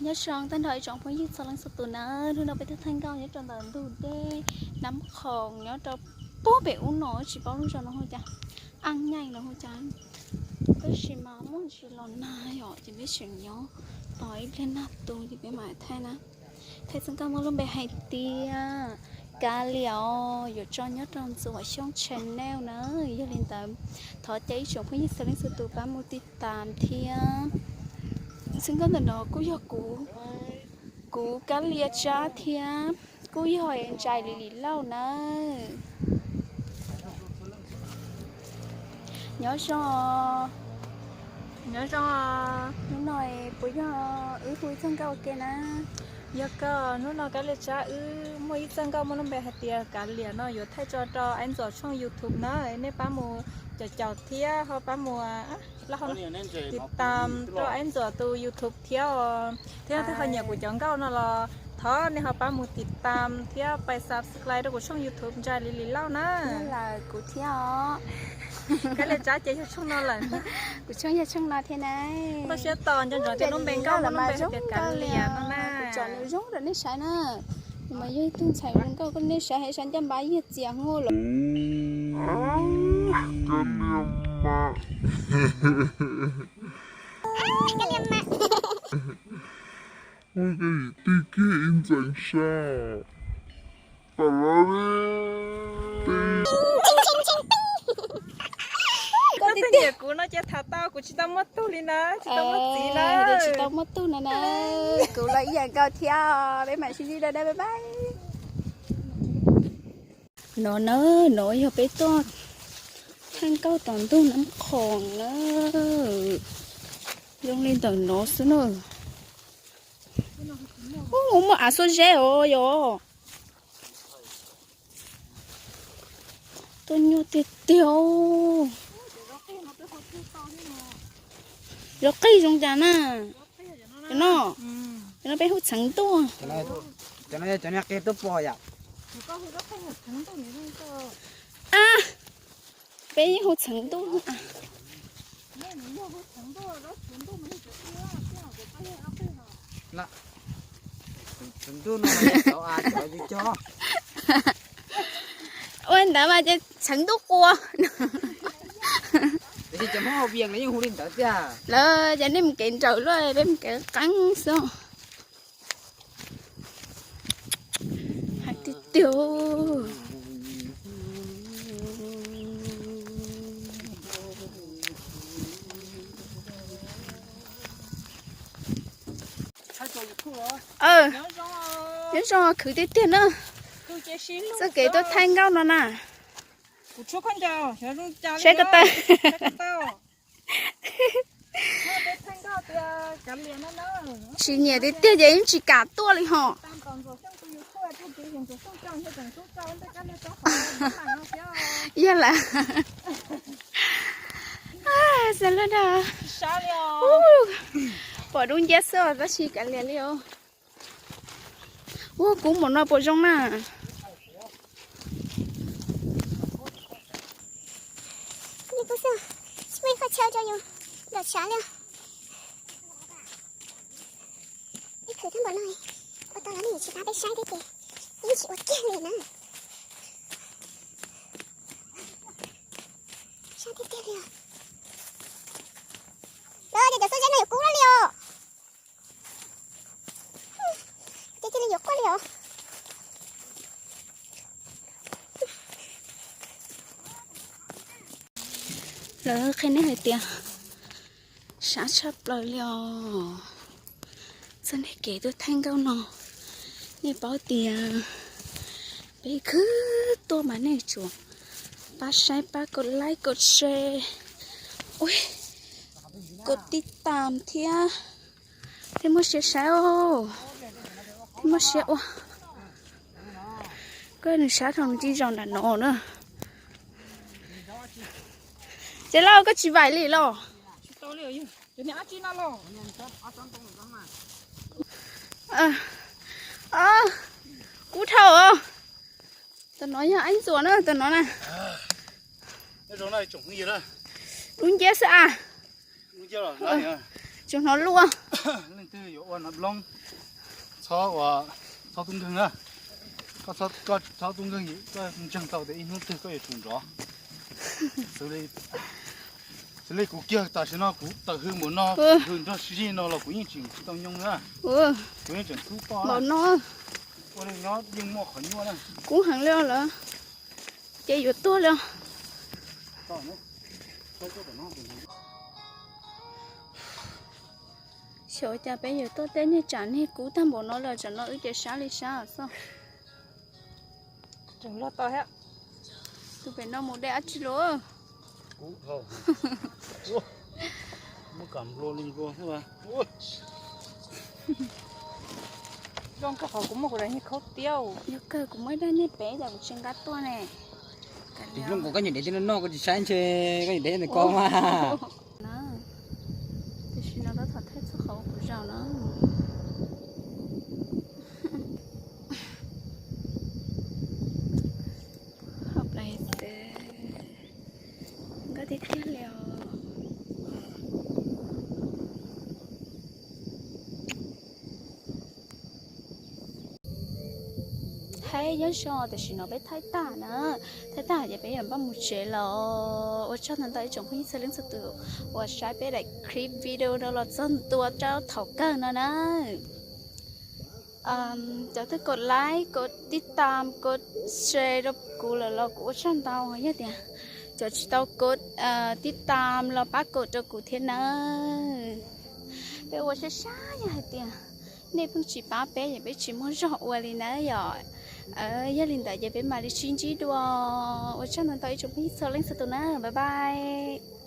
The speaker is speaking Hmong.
Nyob zoo tag nrho ib tsoom phooj ywg txhua leej txhua tus na, hnub no peb tuaj thaij nkauj nyob rau ntawm ntug dej Nab Khoom nyob rau puag pem ub no, tsis paub lub zos no hu cas, Aj Nyaij los hu cas, tab sis mas muaj ntsis los nag yom, ces peb tseem nyob tos ib pliag nag tu ces peb mam thaij na. Thaij txoj nkauj muaj lub npe hais tias Kav Liam os, yuav tso nyob rau Ntxuam Xyooj channel na. Yog li ntawd thov caw ib tsoom phooj ywg txhua leej txhua tus pab mus tiv tam thiab. Txoj nkauj ntawm no kuj yog kuv, kuv Kab Lia Tsab thiab kuj yog Ntsais Lis Lis Lauj na. Nyob zoo, nyob zoo, hnub no puas yog wb hu ib txoj nkauj ua ke na? Yog kawg, hnub no Kab Lia Tsab wb muaj ib txoj nkauj muaj lub npe hais tias Kav Liam no yuav thaij tso rau Aib Ntxuam tshooj YouTube na, nej pab mus caum caum thiab ho pab mus tiv tam rau Aib Ntxuam tus YouTube thiab os. Thiab nej ho nyiam kuv cov nkauj no los thov nej ho pab mus tiv tam thiab pab subscribe rau kuv tshooj YouTube Ntsais Lis Lis Lauj na. Lawm kuv thiab os. Kab Lia Tsab ces yog tshooj no lawm. Kuv tshooj yog tshooj no thiab na. Npaj siab tos nco ntsoov tias lub npe nkauj muaj lub npe hais tias Kav Liam no na. Kuv tso nws zoo rau nej saib na. Mas yog ib tug ntxhais zoo nkauj koj nej saib heev, saib ncaj npab yig txias hu lawm. Muaj tej yim tij kiag ib ntxeev sab. Koj tij nyiam kuv no ces tham tau, kuv tsis tau muaj tug li na, tsis tau muaj txiv na. Tsis tau muaj tug na na. Kuv los ib yam nkaus thiab, peb mam sib ntsib dua na, bye bye. No na, no yog peb tuaj thaij nkauj tom ntug Nab Khoom na. Zoo li ntawm no xwb na. Ub, muaj av xuab zeb os yom. Tuaj nyuaj tiag tiag. Zaub qig zoo cas na? Cov no, cov no peb hu txheev ntuj. Cov no yog cov niag qig tuaj pom yom. A, peb yeej hu txheev ntuj. Ua ntawd mas ces txheev ntuj qua. Lawv ces nej mus kev nraws luaj, peb mus kev qeeb xwb. Hais tiag tiag. Nyob zoo, khwv tiag tiag na. Txoj kev tuaj thaij nkauj no na. Saib ko taw. Tsis nyiam tiag tiag ces yeej tsis kam tuaj li ho. Yog lawm. Xav lub dag. Pom dub nciab xwb tab sis kav liam li os. Ua kub npaum no puas zoo na? Ib khwv thiab npaum no, ua tau los nej tsis pab peb saib thiab ces yeej tsis ua kiag li na. Saib tiag tiag li os. Lawv ces cov xuab zeb no yuav kub lawm li os. Ces cia li yuav quaj li os. Lawv qhia nej hais tias sab tshaj plaws li os. Txoj niag kev tuaj thaij nkauj no, nej paub tias peb khwv tuaj mas nej tsuas pab saib pab kom like kom share, ua kom tij tam thiab. Thiaj muaj siab saib, thiaj muaj siab ua. Koj nws sab dhau nws tsis zaum nram no na. Ces lauj, koj tsis vaim li los? Kub dhau. Tam no yog Aib Ntxuam na, tam no na. Dub nciab xwb a. Tsuas hnov luaj. Ua no bloob, txhob ua, txhob tub nkeeg na. Koj txhob, koj txhob tub nkeeg, koj ntseeg tau tias ib hnub twg koj yuav tsum nrov. Xws li kuv kiag tam sim no kuv tawm hws npaum no, hws nrog sib zig no los kuv yeej tseem tsis tau nyoo na. Kuv yeej tseem kub poj no. Ua li nyob yeej muaj qhov nyuaj na. Kub heev li lawm. Ces yuav tuag li. Xyov cas peb yuav tuaj tej niag tsam niag kub tag npaum no lawm, tsam no wb ces sab li sab xwb. Tseem loj tau thiab. Tus pem no mus de dab tsi los? Zoo kawg qhov kuv muaj kuv daim niag khaub tiab. Yog kawg kuv muaj ib daim niag pem cas kuv tsis nqa tuaj ne. Tus nplooj kuv koj nyiam dev tej no noj koj tsis saib ntshe koj nyiam dev ntawm ko mas. Tam sim no tab tom thaij txog qhov kuv zaum no. Hauv plawv xwb, nkauj tiag tiag li os. Hais nyob zoo, tam sim no peb thaij tag na, thaij tag ces peb yuav npaj mus tsev los. Ua tsaug ntau ntau ib tsoom phooj ywg txhua leej txhua tus uas saib peb daim clip video no los txog ntua rau thaum kawg no na. Cov twb kod like, kod tib tam, kod share rau kuv lawm los kuv ua tsaug ntau. Yog tias cov tsis tau kod tib tam los pab kod rau kuv thiab nawb. Peb ua sab sab yog hais tias nej pheej tsis pab peb ces peb tsis muaj zog ua li nawb yom. Yog li ntawd ces peb mam li sib ntsib dua. Ua tsaug ntau ntau ib tsoom phooj ywg txhua leej txhua tus na, bye bye.